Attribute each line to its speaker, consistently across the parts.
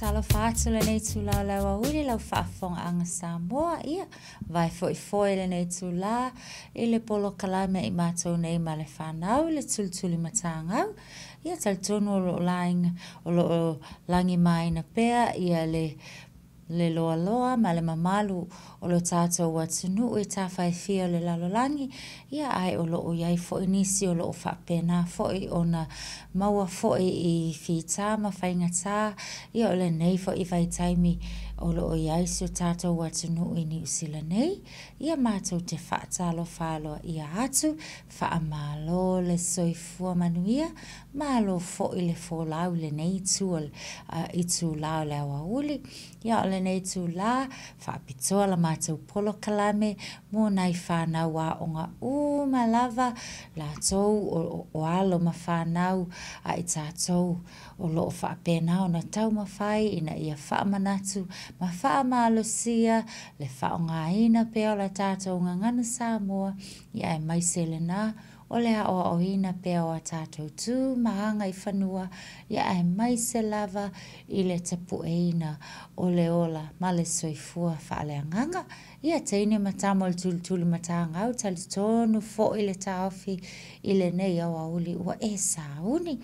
Speaker 1: Faatalofa atu lenei itulā o le aoauli i lau faafofogaaga Samoa, ia, vae foi foe i lenei itulā i le polokalame a i matou nei ma le fanau i le tulitulimatagau. Ia, talitonu o loo laina, o loo lagimaina pea ia le loaloa ma le mamalu o lo tatou atunuu i tafa e fia o le lalolagi, ia ae o loo i ai foi nisi o loo faapena foi ona maua foi i fita ma faigata, ia o lenei foi vaitaimi o loo i ai si o tatou atunuu i Niu Sila nei. Ia matou te faatalofa aloaia atu, faamalo le soifua manuia, malo foi le folau i lenei itulā o le aoauli. Ia o lenei itulā, faapitoa la matou polokalame mo nai fanau aoga uma lava, latou o alo ma fanau a i tatou o loo faapena ona taumafai ina ia faamanatu ma faamalosia le faaaogaina pea o la tatou Gagana Samoa, ia aemaise lena o le aoaoina pea o a tatou tu ma agaifanua, ia aemaise lava i le tapueina o le ola ma le soifua faaleagaga. Ia teine ma tama o le tulitulimatagau, talitonu foi le taofi i lenei aoauli ua e sauni.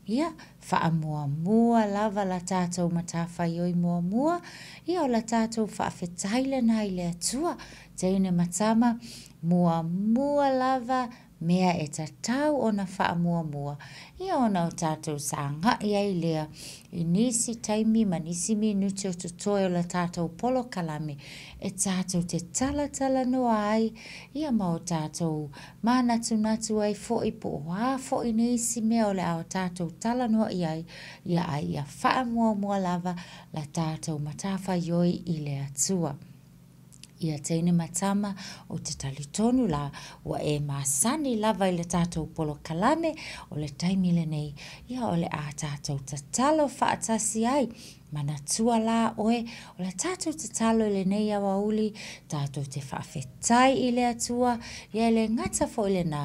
Speaker 1: Ia, faamuamua lava la tatou matafaioi muamua, ia o la tatou faafetai lena i le Atua. Teine ma tama, muamua lava mea e tatau ona faamuamua, ia ona o tatou sagai ai lea i nisi taimi ma nisi minute o totoe o la tatou polokalame e tatou te talatalanoa ai, ia ma o tatou manatunatu ai foi po o a foi nisi mea o le a o tatou talanoa i ai, ia ae ia faamuamua lava la tatou matafaioi i le Atua. Ia teine ma tama, ou te talitonu la, ua e masani lava i le tatou polokalame, o le taimi lenei, ia o le a tatou tatalo faatasi ai. Manatua la oe, o le tatou tatalo i lenei aoauli, tatou te faafetai i le Atua, ia e le gata foi i lena,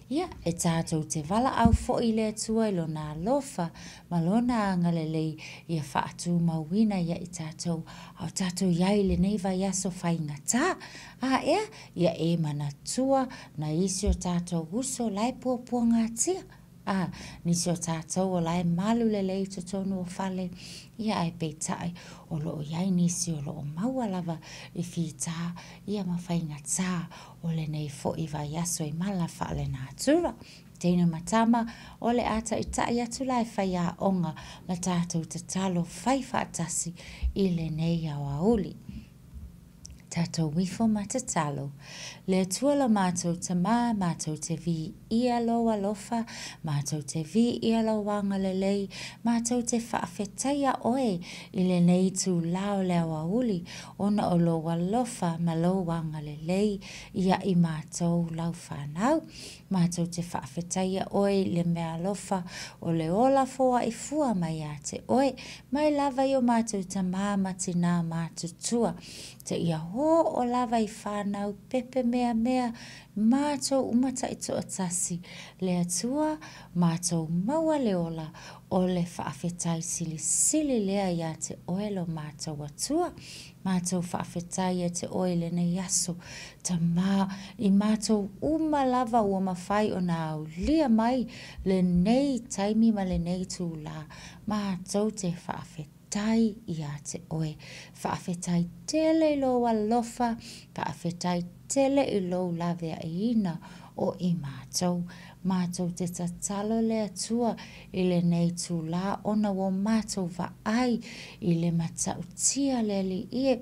Speaker 1: ia e tatou te valaau foi i le Atua i Lona alofa ma Lona agalelei ia faatumauina ia i tatou a o tatou i ai i lenei vaiaso faigata. A ea, ia e manatua nai isi o tatou uso la e puapuagatia, a, nisi o tatou o la e malu lelei i totonu o fale, ia ae peitai o loo i ai nisi o loo maua lava i fita, ia ma faigata o lenei foi vaiaso i mala faalenatura. Teine ma tama, o le a taitai atu la e faiaoga la tatou tatalo fai faatasi i lenei aoauli. Tatou ifo ma tatalo. Le Atua lo matou Tamā, matou te viia Lou alofa, matou te viia Lou agalelei, matou te faafetaia Oe i lenei itulā o le aoauli, ona o Lou alofa ma Lou agalelei ia i matou Lau fanau. Matou te faafetaia Oe i le meaalofa o le ola foai fua mai ia te Oe, mai lava i o matou tamā ma tinā matutua, seia oo lava i fanau pepemeamea, matou uma taitoatasi, le Atua, matou maua le ola, o le faafetai silisili lea ia te Oe lo matou Atua. Matou faafetai ia te Oe i lenei aso, Tamā, i matou uma lava ua mafai ona aulia mai lenei taimi ma lenei itulā, matou te faafetai ia te Oe. Faafetai tele i Lou alofa, faafetai tele i Lou laveaiina o i matou. Matou te tatalo le Atua i lenei itulā ona ua matou vaai i le matautia le Alii e.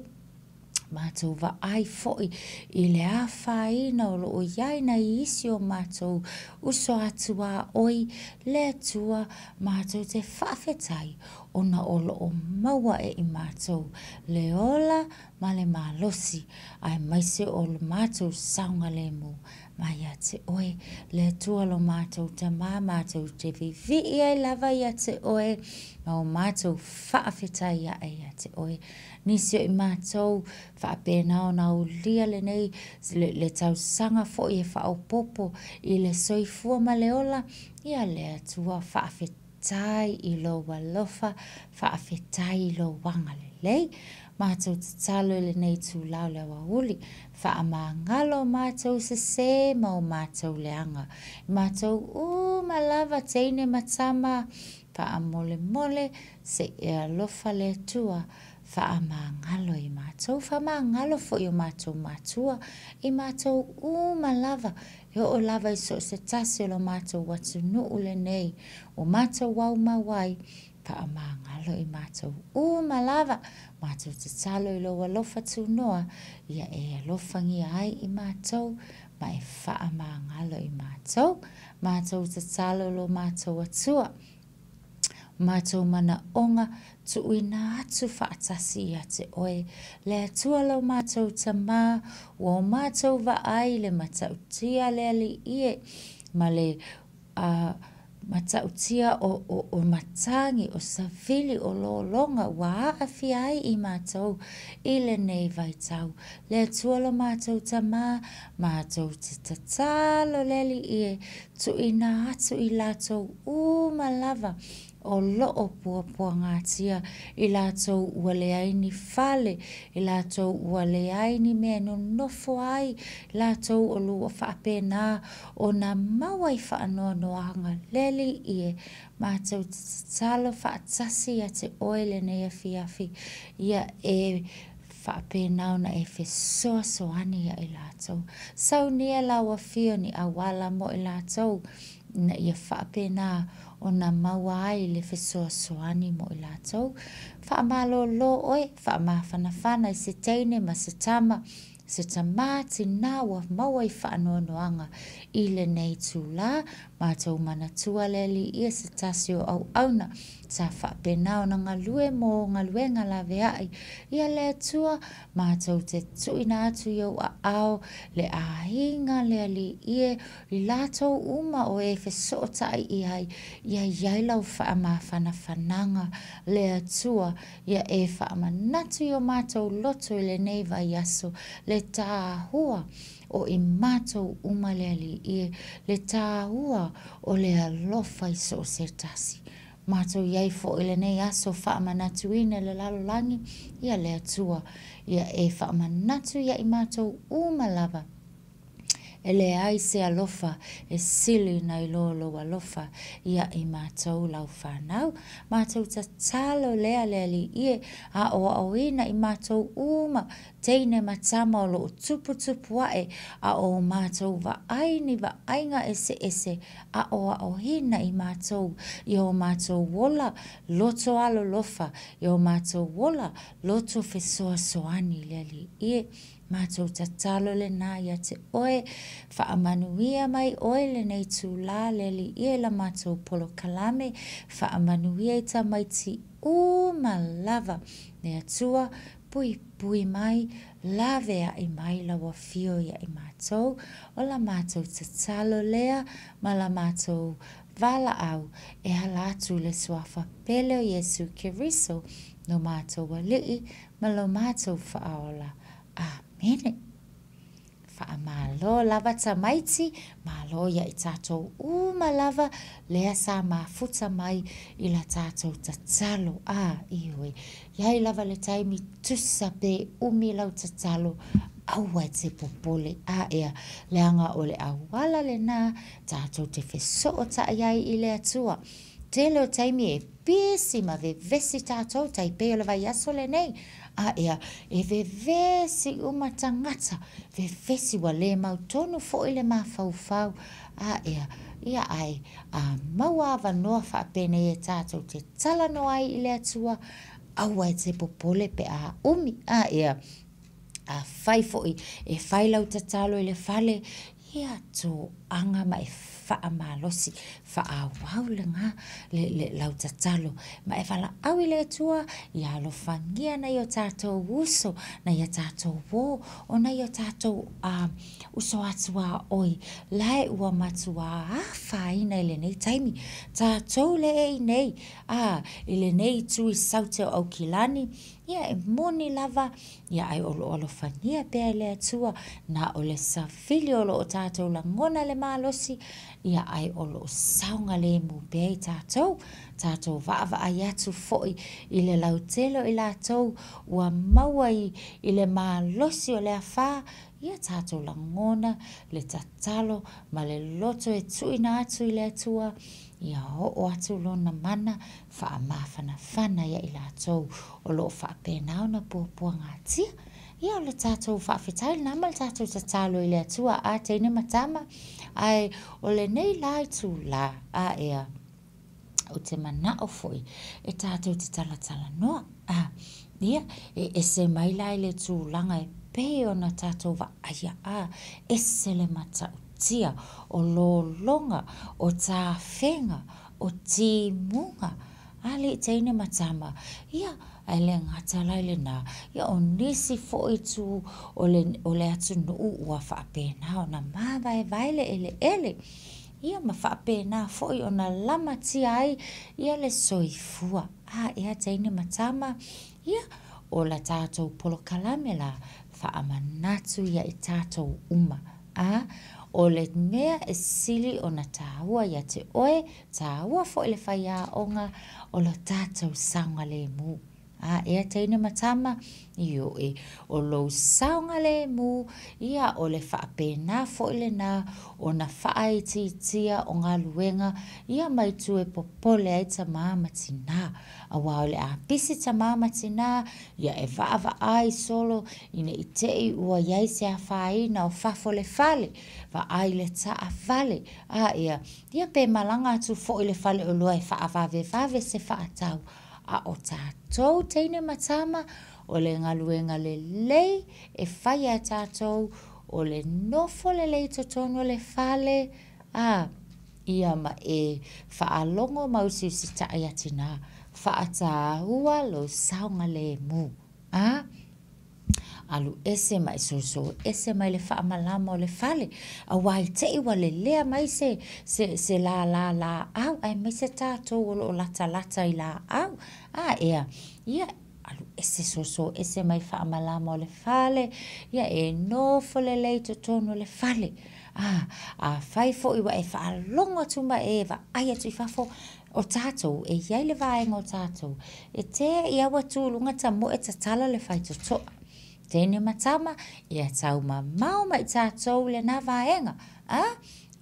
Speaker 1: Matou vaai foi i le afaina o loo i ai nai isi o matou uso atuaoi le Atua, matou te faafetai ona o loo maua e i matou le ola ma le malosi aemaise o le matou saogalemu mai ia te Oe, le Atua lo matou Tamā, matou te vivii ai lava ia te Oe ma o matou faafetai ae ia te Oe. Nisi o i matou faapena ona aulia lenei le tausaga foi e faaopoopo i le soifua ma le ola, ia le Atua faafetai. Faafetai i lou alofa, faafetai i lou agalelei. Matou tatalo i lenei itula o le aoauli, faamagalo o matou sese ma o matou leaga. I matou uma lava teine ma tama, faamolemole se i e alofa le Atua, faamagalo i matou, faamagalo foi i o matou matua, i matou uma lava, e oo lava i so o se tasi o lo matou atunuu lenei, ua matou aumau ai, faamagalo i matou uma lava. Matou tatalo i lou alofa tunoa, ia e alofagia ai i matou, ma e faamagalo i matou. Matou tatalo lo matou Atua, matou manaoga tuuina atu faatasi ia te Oe. Le Atua lo matou Tamā, ua o matou vaai i le matautia le Alii e, ma le matautia o matagi, o savili, o lologa ua aafia ai i matou i lenei vaitau. Le Atua lo matou Tamā, matou te tatalo le Alii e, tuuina atu i latou uma lava o loo puapuagatia, i latou ua leai ni fale, i latou ua leai ni mea e nonofo ai, i latou o loo faapena ona maua i faanoanoaga. Le Alii e, matou te tatalo faatasi ia te Oe lenei afiafi, ia e faapena ona e fesoasoani ia i latou. Saunia lau afio ni auala mo i latou, ina ia faapena ona maua ai le fesoasoani mo i latou. Faamalolo Oe, faamafanafana i se teine ma se tama, se tamā, tinā ua maua i faanoanoaga i lenei itulā. Matou manatua le Alii e se tasi o auauna sa faapena ona galue mo galuega laveai ia le Atua, matou te tuuina atu i ou aao le aiga le Alii e, i latou uma o e fesootai i ai, ia i ai lau faamafanafanaga le Atua, ia e faamanatu i o matou loto i lenei vaiaso, le tāua o i matou uma le Alii e, le tāua o le alofa i so o se tasi. Matou i ai foi i lenei aso faamanatuina i le lalolagi, ia le Atua, ia e faamanatu ia i matou uma lava, e leai se alofa e sili nai lo lou alofa ia i matou lau fanau. Matou tatalo lea le Alii e, aoaoina i matou uma, teine ma tama o loo tuputupu ae, a o matou vaai ni vaaiga eseese, aoaoina i matou i o matou ola loto alolofa, i o matou ola loto fesoasoani le Alii e. Matou tatalo lena ia te Oe, faamanuia mai Oe lenei itulā le Alii e i la matou polokalame, faamanuia i tamaiti uma lava, le Atua, puipui mai, laveai mai lau afio ia i matou, o la matou tatalo lea ma la matou valaau e ala atu i le Suafa pele o Iesu Keriso, lo matou Alii ma lo matou Faaola. Amene. Faamalo lava tamaiti, malo ia i tatou uma lava lea sa mafuta mai i la tatou tatalo. A, ioe, iai lava le taimi tusa pe umi lau tatalo, aua e te popole. A, ea, leaga o le auala lena tatou te fesootai ai i le Atua. Tele o taimi e pisi ma vevesi tatou tai pei o le vaiaso lenei. A ea, e vevesi uma tagata, vevesi ua le mautonu foi le mafaufau. A ea, ia ae a maua avanoa faapenei e tatou te talanoa ai i le Atua, aua e te popole pe a umi. A ea, afai foi e fai lau tatalo i le fale, ia toaga ma e faamalosi, faaauau lena le lau tatalo, ma e valaau i le Atua, ia alofagia nai o tatou uso, nai a tatou uo, o nai o tatou uso a tuaoi, lae ua matua afaina i lenei taimi. Tatou le e i nei, i lenei itu i Saute o Aukilani, Ia, e moni lava, ia ae o lo o alofagia pea e le Atua, na o le savili o lo o tatou lagona le malosi, ia ae o lo o saogalemu pea i tatou. Tatou vaavaai atu foi i le lautele o i latou ua maua i le malosi o le afa, ia tatou lagona le tatalo ma le loto e tuuina atu i le Atua, ia oo atu Lona mana faamafanafana ia i latou o lo o faapena ona puapuagatia. Ia o le tatou faafetai lena ma le tatou tatalo i le Atua a teine ma tama, ae o lenei la itula, a ea, ou te manao foi e tatou te talatalanoa, a, ia, e ese mai la i le tulaga e pei ona tatou vaaia, a, ese le matautia o lologa, o tafega, o timuga, alii, teine ma tama, ia, ae le gata la i lena, ia o nisi foi itu o le atunuu ua faapena ona mavaevae le eleele, ia ma faapena foi ona lamatia ai ia le soifua. A ea teine ma tama, ia, o la tatou polokalame la, faamanatu ia i tatou uma. A, o le mea e sili ona tāua ia te oe, tāua foi le faiaoga, o lo tatou saogalemu. A ea teine ma tama, ioe, o lou saogalemu, ia o le faapena foi lena ona faaitiitia o galuega, ia ma itu e popole ai tamā ma tinā. Aua o le a pisi tamā ma tinā, ia e vaavaai solo ina ne i te i ua i ai se afaina o fafo o le fale, vaai i le taavale, a ea, ia pe malaga atu foi i le faleoloa e faavavevave se faatau, a o tatou teine ma tama, o le galuega lelei e faia e tatou, o le nofo lelei i totonu o le fale, a, ia ma e faalogo ma usiusitai ia tinā, faataua lou saogalemu, a, alu ese ma e soso ese mai le faamalama o le fale, aua i te i ua lelea mai se, se, se lālā lāau, aemaise tatou o lo o latalata i lāau, a ea, ia, alu ese soso ese mai faamalama o le fale, ia e nofo lelei i totonu o le fale. A, afai foi ua e faalogo atu ma e vaai atu i fafo, o tatou, e i ai le vaega o tatou, e te'i lava ua tu i luga tamoe tatala le faitotoa. Teine ma tama, ia taumamao ma i tatou lena vaega, a,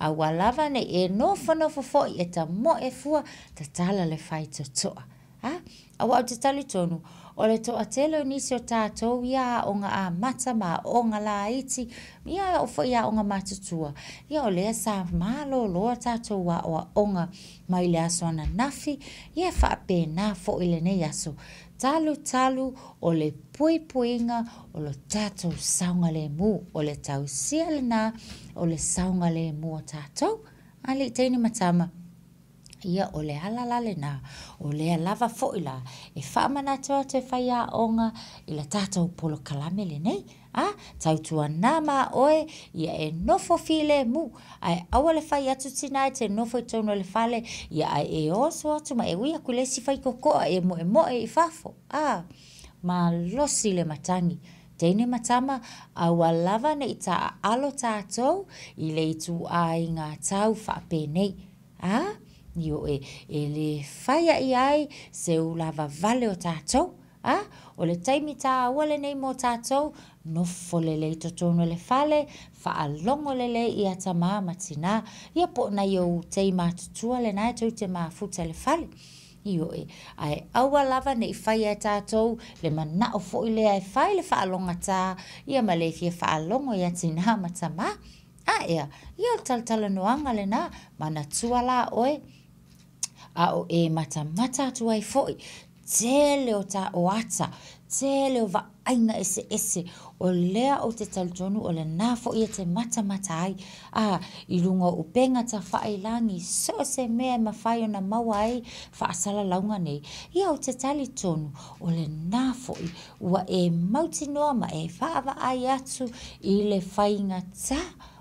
Speaker 1: aua lava ne i e nofonofo foi e tamoe fua, tatala le faitotoa. A, aua ou te talitonu, o le toatele o nisi o tatou ia aoga amata ma aoga laiti, ia e oo foi i aoga matutua, ia o lea sa malolo a tatou aoaoga mai le aso ananafi, ia e faapena foi lenei aso, talutalu o le puipuiga o lo tatou saogalemu, o le tausia lena o le saogalemu o tatou, alii, teine ma tama. Ia, o le ala la lena, o lea lava foi la e faamanatu atu e faiaoga i le tatou polokalame lenei. A, tautuana ma oe, ia e nofo filemu, ae aua le fai atu tinā e te nofo i totonu o le fale, ia ae e oso atu ma e ui atu i le isi faitotoa e moemoe i fafo. A, malosi le matagi. Teine ma tama, aua lava ne i taaalo tatou i le ituaiga tau faapenei. A, ioe, e lē faia i ai se ulava vale o tatou. A, o le taimi tāua lenei mo tatou, nofo lelei i totonu o le fale, faalogo lelei ia tamā ma tinā, ia po o nai ou tei matutua lena e tou te mafuta i le fale. Ioe, ae aua lava ne i faia e tatou le manao foi lea e fai le faalogatā, ia ma le fia faalogo ia tinā ma tamā. A ea, ia o le talatalanoaga lena, manatua la oe, a o e matamata atu ai foi, tele o ta o ata, tele o vaaiga eseese, o lea ou te talitonu o lena foi e te matamata ai, a, i luga o upega tafailagi, so o se mea e mafai ona maua ai faasalalauga nei, ia ou te talitonu o lena foi ua e mautinoa ma e vaavaai atu i le faigata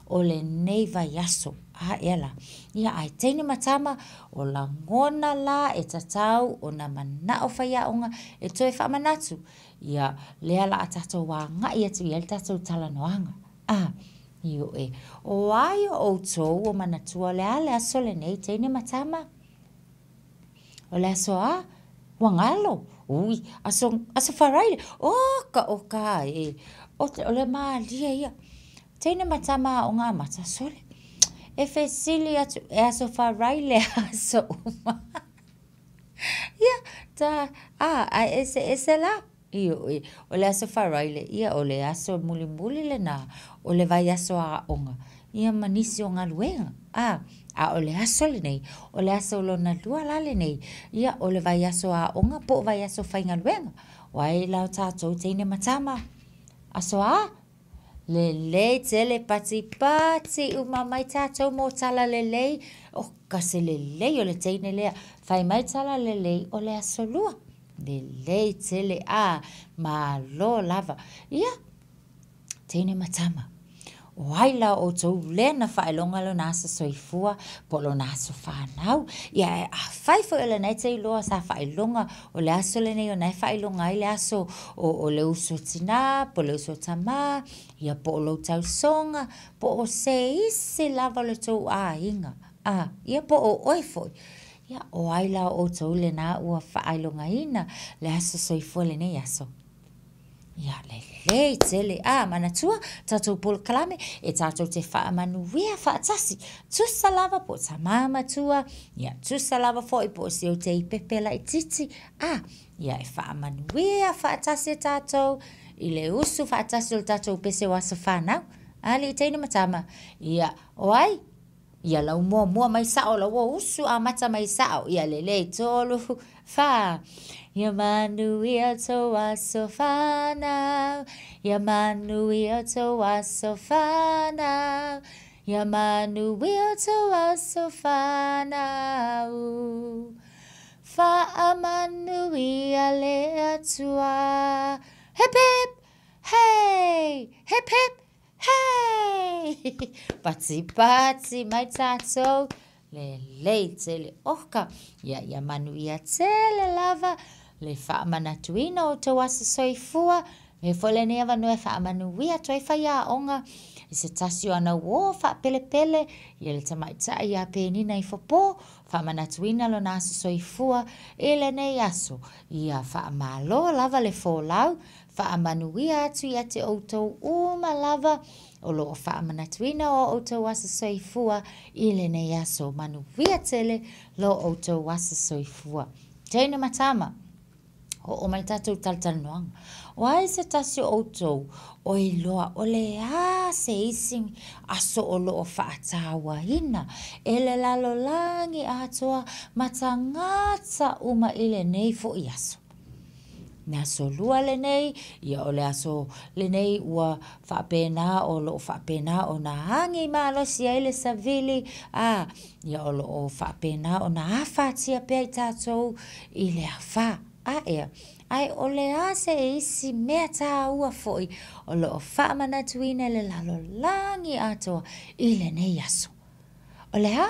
Speaker 1: o lenei vaiaso. A ea la. Ia ae teine ma tama, o lagona la e tatau ona mana'o faiaoga e toe faamanatu, ia lea la a tatou agai atu i ai le tatou talanoaga. A, ioe. O ai o ʻoutou o manatua o le a le aso lenei teine ma tama? O le aso a? Ua galo? Ui, aso, aso Faraile. Oka oka e. O, o le mālie ia. Teine ma tama aoga amata, sole. E fesili atu, e aso Faraile aso uma. Ia, ta, a, ae eseese la. Ioe, o le aso Faraile, ia o le aso mulimuli lenā o le vaiaso aoga, ia ma nisi o galuega, a, a o le aso lenei, o le aso lona lua la lenei, ia o le vaiaso aoga po o vaiaso faigaluega. O ai la o tatou teine ma tama? Aso a? Lelei tele patipati uma mai tatou mo tala lelei, oka se lelei o le teine lea, fai mai tala lelei o le aso lua. Lelei tele, a, malo lava. Ia, teine ma tama, o ai la o ʻoutou lea na faailoga lona aso soifua po o lona aso fanau? Ia, ae afai foi o lena e te iloa sa faailoga o le aso lenei o na e faailoga ai le aso o, o le uso tinā po o le uso tamā, ia po o lou tausoga, po o se isi lava o le tou aiga, a, ia po o ʻoe foi. Ia, o ai la o ʻoutou lenā ua faailogaina le aso soifua i lenei aso? Ia, lelei tele. A, manatua, tatou polokalame e tatou te faamanuia faatasi. Tusa lava po o tamā matua, ia, tusa lava foi po o si ou teipepe laitiiti. A, ia, e faamanuia faatasi e tatou i le usu faatasi o le tatou pese o aso fanau. Alii, teine ma tama, ia, o ai? Ia lau muamua mai sao la ua usu amata mai sao. Ia lelei, tolu, fa. Ia manuia tou aso fanau. Ia manuia tou aso fanau. Ia manuia tou aso fanau. Faamanuia le Atua. Hip hip! Hey! Hip hip! Hey! Patipati mai tatou, lelei tele oka. Ia, ia manuia tele lava le faamanatuina o outou aso soifua. E foi lenei avanoa e faamanuia atu ai faiaoga i se tasi o ana uō faapelepele, ia le tamaitai ia Penina Ifopo, faamanatuina lona aso soifua i lenei aso. Ia faamalo lava le folau, Faamanuia atu ia te outou uma lava o lo o faamanatuina o outou aso soifua i lenei aso. Manuia tele lo outou aso soifua. Teine ma tama, oo mai le tatou talatalanoaga. O ai se tasi o outou o iloa o le a se isi aso o lo o faatauaina e le lalolagi atoa ma tagata uma i lenei foi aso? Le aso lua lenei, ia o le aso lenei ua faapena o lo o faapena ona agi malosi ai le savili, a, ia o lo o faapena ona afatia pea i tatou i le afa. A ea, ae o le a se isi mea taua foi o lo o faamanatuina e le lalolagi atoa i lenei aso? O le a?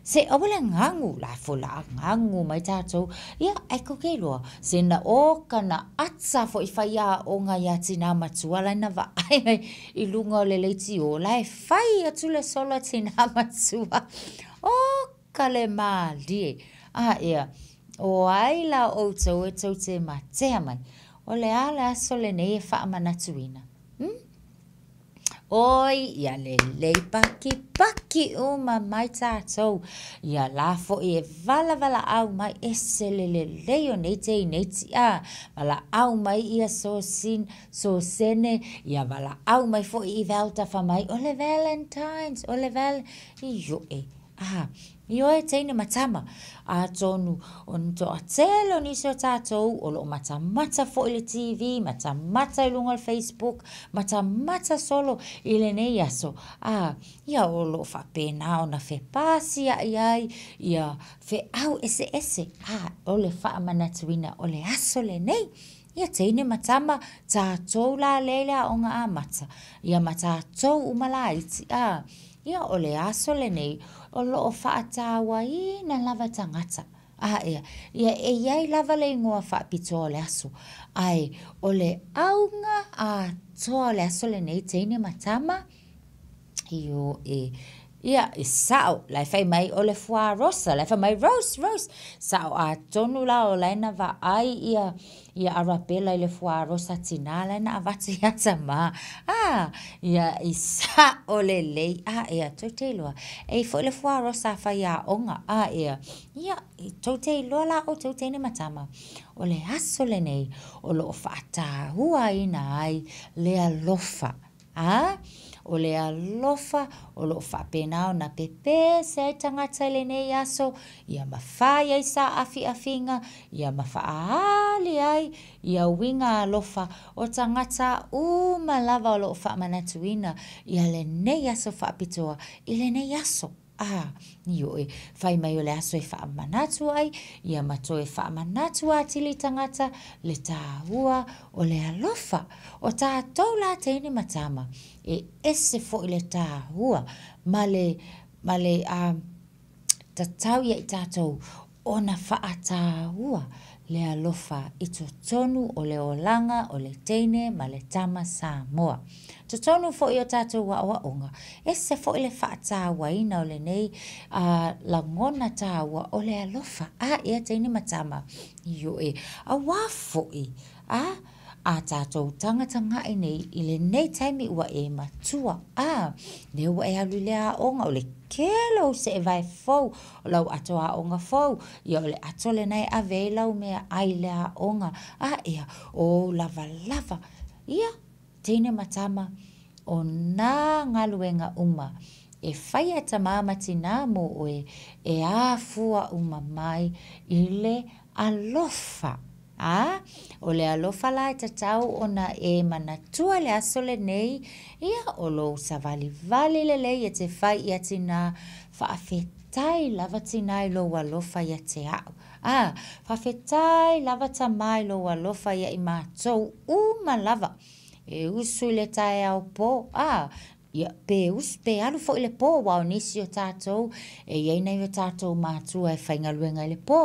Speaker 1: Se aua le gagu, la foi la a gagu mai tatou. Ia, ae kou ke iloa, se na oka na ata foi faiaoga iā tinā matua la e na vaai mai i luga o le leitio, la e fai atu le solo a tinā matua. Oka le mālie. A ea, o ai la ʻoutou e tou te matea mai, o le a le aso lenei e faamanatuina? Hmm? Oi, ia lelei pakipaki uma mai tatou. Ia la foi e valavalaau mai e se le lelei o nei teineiti a. Valaau mai ia sosin, sosene, ia valaau mai foi i Veltafa mai o le Valentine's, o le Val, ioe. A, ioe teine ma tama. Atonu, o ni toatele o nisi o tatou o lo o matamata foi i le TV, matamata i luga o le Facebook, matamata solo i lenei aso, a, ia o lo o faapena ona fepasia'i ai ia feau eseese, a, o le faamanatuina o le aso lenei. Ia teine ma tama, tatou la lea i le aoga amata, ia ma tatou uma laiti, a. Ia, o le aso lenei o lo o faatauaina lava tagata. A ea, ia e i ai lava le igoa faapitoa o le aso, ae o le auga atoa o le aso lenei teine ma tama, ioe, ia e sa'o, la e fai mai o le fuarosa, la e fai mai rose, rose, sa'o atonu la o la e na vaai ia ia Arabella i le fuarosa a tinā la e na avatu ia tamā, a, ia e sa'o lelei, a ea, tou te iloa, e i ai foi le fuarosa a faiaoga, a ea, ia, tou te iloa la ʻoutou teine ma tama, o le aso lenei o lo o faatauaina ai le alofa. A, o le alofa o lo o faapena ona pepese ai tagata i lenei aso, ia ma fai ai saafiafiga, ia ma faaali ai ia uiga alofa o tagata uma lava o lo o faamanatuina ia lenei aso faapitoa i lenei aso. A, ioe, fai mai o le aso e faamanatu ai, ia ma toe faamanatu atili i tagata le tāua o le alofa. O tātou la teine ma tama, e ese foi le tāua ma le, ma le a, tatau ia i tātou ona faatāua le alofa i totonu o le olaga o le teine ma le tama Samoa. Totonu foi o tātou aoaoga, ese foi le faatāuaina o lenei a, lagona tāua o le alofa. A ea teine ma tama? Ioe, auā foi, a, a tātou tagatagai nei i lenei taimi ua e matua, a, lea ua e alu i le aoga, o le kele o ou seevae fou, o lau ato aoga fou, ia o le ato lena e ave ai lau meaai i le aoga, a ea, o ou lavalava, ia, teine ma tama, o nā galuega uma e faia e tamā ma tinā mō oe, e afua uma mai i le alofa. A, o le alofa la e tatau ona e manatua i le aso lenei, ia, o lou savalivali lelei e te fai ia tinā, faafetai lava tinā i lou alofa ia te a'u. A, faafetai lava tamā i lou alofa ia i matou uma lava, e usu i le taeao pō, a, Ia, pe usu, pe alu foi i le pō, aua o nisi o tātou, e i ai nai o tātou mātua e faigaluega i le pō,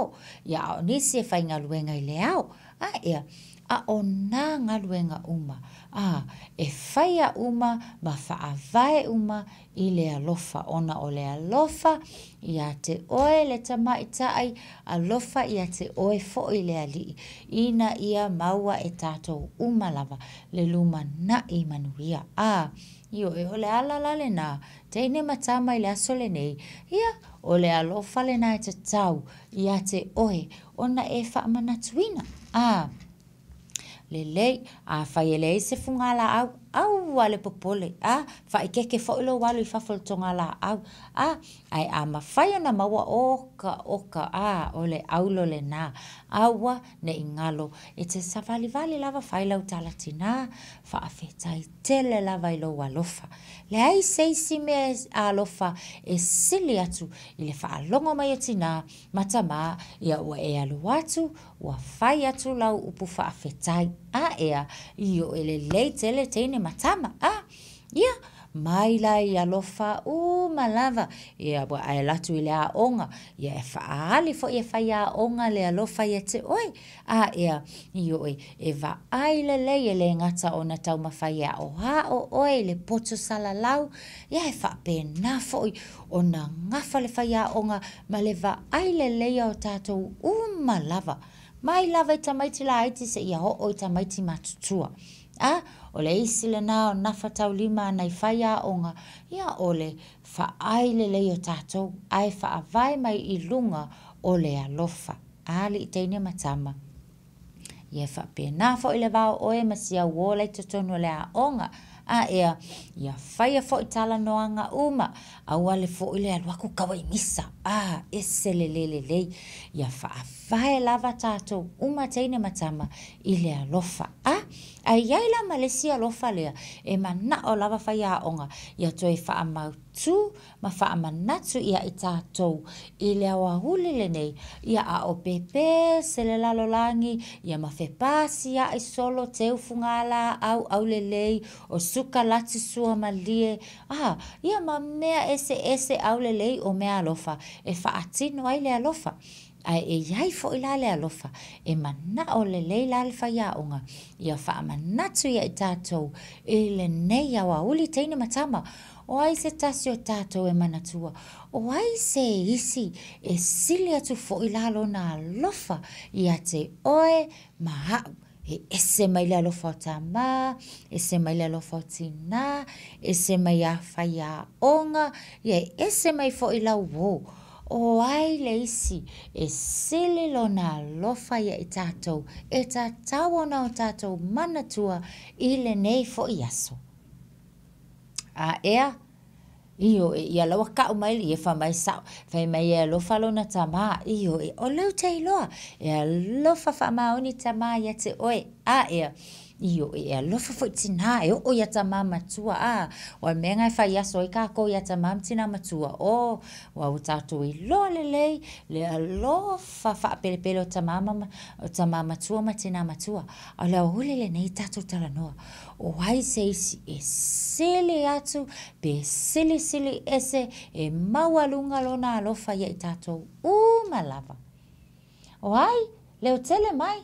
Speaker 1: ia, a o nisi e faigaluega i le ao. A ea, a o nā galuega uma, a, e faia uma ma faavae uma i le alofa, ona o le alofa iā te oe le tamaitai, alofa iā te oe foi le alii, ina ia maua e tātou uma lava le lumanaʻi manuia. A, ioe, o le ala la lenā, teine ma tama i le aso lenei, ia, o le alofa lenā e tatau iā te oe ona e faamanatuina. A, lelei, afai e leai se fugalaau, aua le popole, a, faaikeeke foi lou alu i fafo i le togalaau, a, ae a mafai ona maua, oka oka, a, o le aulo lenā, aua ne i galo, e te savalivali lava fai lau tala tinā, faafetai tele lava i lou alofa. Leai se isi mea alofa e sili atu i le faalogo mai o tinā ma tamā, ia ua e alu atu, ua fai atu lau upu faafetai, a ea, ioe lelei tele teine ma tama, a, ia, mai la i alofa uma lava, ia ua e alu atu i le aoga, ia e faaali foi e faiaoga le alofa ia te oe, a ea, ioe, e vaai lelei e le gata ona taumafai e aoao oe i le poto salalau, ia e faapena foi ona gafa le faiaoga ma le vaai leleia o tatou uma lava, mai lava i tamaiti laiti seia oo i tamaiti matutua. A, o le isi lenā o nafataulima a nai faiaoga, ia o le Vaai lelei o tatou, ae faavae mai i luga o le alofa. Alii teine ma tama. Ia e faapena foi le va o oe ma si au uo la i totonu o le aoga. A ea, ia faia foi talanoaga uma, aua le foi le alu atu kau ai misa. A, ese le le lelei. Ia faavae lava tatou uma teine ma tama i le alofa. A, ae i ai la ma le isi alofa lea, e manao lava faiaoga ia toe faamau. faamautu ma faamanatu ia i tatou i le aoauli lenei, ia a o pepese le lalolagi, ia ma fepasia'i solo teu fugalaau aulelei, o sukalati suamalie, a, ia ma mea eseese aulelei o meaalofa e faatino ai le alofa. Ae e i ai foi la le alofa e manao lelei la le faiaoga ia faamanatu ia i tatou i lenei aoauli teine ma tama. O ai se tasi o tatou e manatua? O ai se isi e sili atu foi la lona alofa ia te oe ma a'u? E ese mai le alofa o tamā, ese mai le alofa o tinā, ese mai ia faiaoga, ia e ese mai foi lau uō. O ai le isi e sili lona alofa ia i tatou e tatau ona o tatou manatua i lenei foi aso? A ea? Ioe, ia la ua ka'u mai ia fai mai e sa'o, fai mai e alofa lona tamā, ioe, o lea ou te iloa, e alofa faamaoni tamā ia te oe, a ea? Ioe, e alofa foi tinā, e oo ia tamā matua, a, o le mea lena e fai aso ai kākou ia tamā ma tinā matua, o, aua ua tatou iloa lelei le alofa faapelepele o tamā ma, o tamā matua ma tinā matua. A o le aoauli lenei tatou talanoa, o ai se isi e sili atu pe silisili ese e maualuga lona alofa ia i tatou uma lava? O ai? Leo tele mai?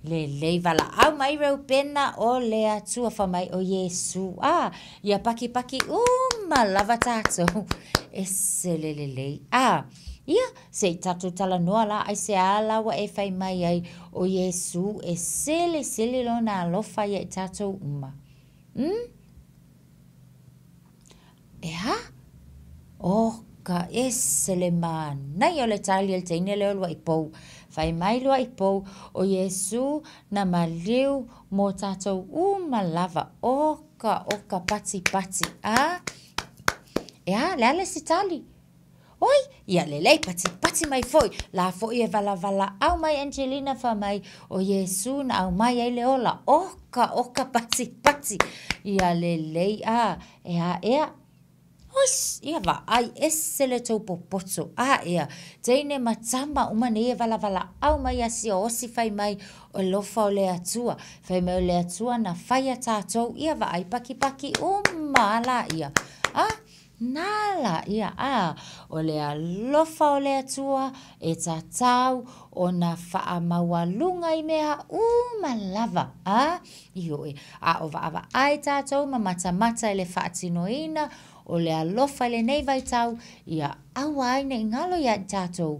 Speaker 1: Lelei, valaau mai Reupena o le Atua fai mai o Iesū. A, ia pakipaki uma lava tatou. Ese le lelei. A, ia, se i tatou talanoa la, aisea la ua e fai mai ai o Iesū e silisili lona alofa ia i tatou uma? Umm? E a? Oka, ese le manaia o le tali a le teine lea o Luaipou. Fai mai Luaipou, o Iesū na maliu mo tatou uma lava. Oka, oka, patipati, a? E a, le a le isi tali? Oi, ia lelei patipati mai foi, la foi e valavalaau mai Angelina fai mai, o Iesū na aumai ai le ola, oka, oka patipati, ia lelei a, e a ea? Ois, ia vaai ese le tou popoto, a ea, teine ma tama uma nei e valavalaau mai ia Siaosi fai mai, o le alofa o le Atua, fai mai o le Atua na faia tatou, ia vaai pakipaki uma a laia, a? Nā laia, a, o le alofa o le Atua e tatau ona faamaualuga i mea uma lava, a, ioe, a o vaavaai tatou ma matamata i le faatinoina o le alofa i lenei vaitau, ia aua ai ne i galo ia i tatou,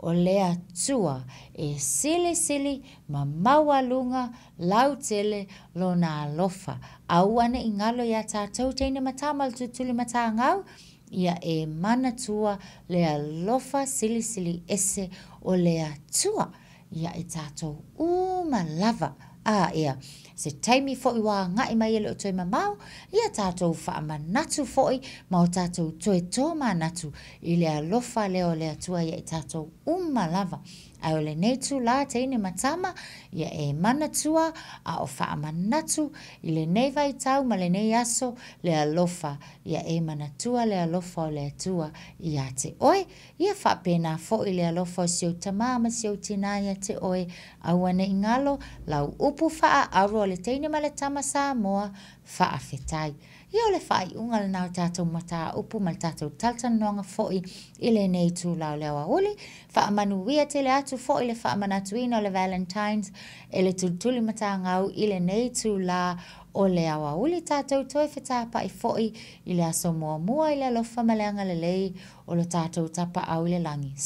Speaker 1: o le Atua e silisili ma maualuga lautele Lona alofa. Aua ne i galo iā tatou teine ma tama o le tulituli matagau, ia e manatua le alofa silisili ese o le Atua ia i tatou uma lava. A, ea, se taimi foi ua agai mai e le o toe mamao, ia tatou faamanatu foi ma o tatou toe tomanatu i le alofa lea o le Atua ia i tatou uma lava. Ae o lenei itulā teine ma tama, ia e manatua a o faamanatu i lenei vaitau ma lenei aso le alofa, ia e manatua le alofa o le Atua ia te oe, ia faapena foi le alofa o si ou tamā ma si ou tinā ia te oe, aua ne i galo lau upu faaauro a le teine ma le tama Samoa, faafetai. Ia o le faaiuga lena o tatou mataupu ma le tatou talatalanoaga foi i lenei itula o le aoauli. Faamanuia tele atu foi le faamanatuina o le Valentine's e le tulituli matagau i lenei itula o le aoauli. Tatou toe fetapai foi i le aso muamua i le alofa ma le agalelei o lo tatou Tapaau i le lagi.